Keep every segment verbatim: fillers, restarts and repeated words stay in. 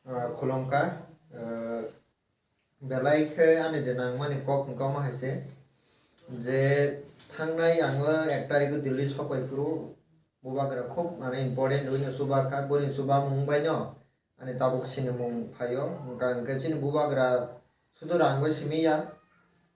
Ah, khulumkha, ah, belai khe ani je nangmani kok hwnkha omo hai se, je thangnai ang o ek tarikh o Delhi sopai phuru bubagra khub mane important wngwi no chuba kha, boni chubamung bai no ani tabuk sinimung phaio, hwnkha hwnkhe chini bubagra sudu rang bai simi ya,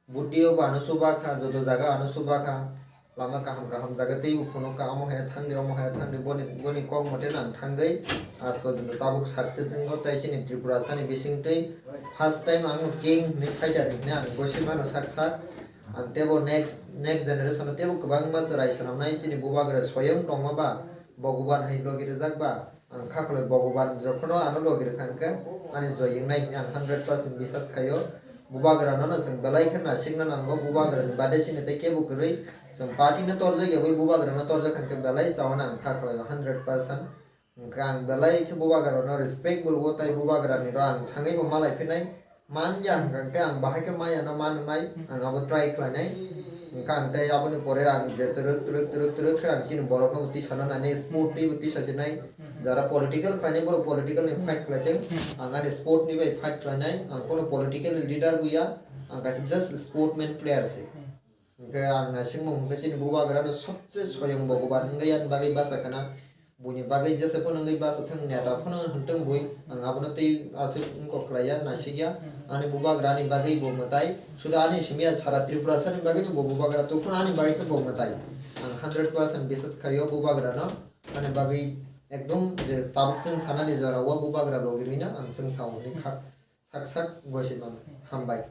Buddhi o bo ano chuba kha, joto jaga ano chuba kha, lama kaham kaham jaga teibo phunuk kha, omo hai thangdi, omo hai thangdi, boni, boni kok mote no ang thangwi aaj porjonto tabuk success wngo, tei chini Tripura sani bisingtwi first time ang king hinwi fighter hinwi ang gosi mano sak sak. Ang teibo next, next generation o teibo kwbangma chwrai swnamnai chini bubagra swayang tongma ba, Bhogoban hai logi rijak ba, Ang kha khlai Bhogoban jokhono ano logi rwkha hwnkhe ani joy wngnai hwnwi ang hundred percent bisas khaio. Bubagrano no chwng belai khe nasikna nango, bubagrani bade chini tei kebo kwrwi. Chwng party no torjak yagwi bubagrano torjak hwnkhe belai chao hwnwi ang kha khlaio hundred percent. Hwnkhe ang belai khe bubagrano respect bo rwo tei bubagrani ro ang thangwi bo malai phinai. Man ya hwnkha hwnkhe ang bahai khe maya no man nai, ang abo try khlainai. Hwnkha ang tei aboni pore ang je twrwk, twrwk, twrwk, twrwk khe ang chini borok no bo tisa na nai, sport ni bo tisa se nai. Jara political khlainai borok political ni fight khlai thung, ang ani sport ni bai fight khlainai. Ang kono political leader bo ya, ang kaisa just sportman player se. Hwnkhe ang naisingmung hwnkhe chini bubagra no sobse soyong Bhogoban wngwi ani bagwi basa khna. Buini bagwi jesa phano wngwi basa thung, neta phano hwn thung bui, ang abono tei aswk wngkok khlaiya, naisikya. Ani bubagra ani bagwi bo mwtai, suda ani simi ya sara Tripura sani bagwi bo bubagra, tei phano ani bagwi khe bo mwtai. Ang hundred percent bisas khaio bubagrano, ani bagwi ekdom je tabuk chwng sanani jora o bubagra logi rwino ang chwng sao hwnwi kha sak sak gosi mano. Hambai.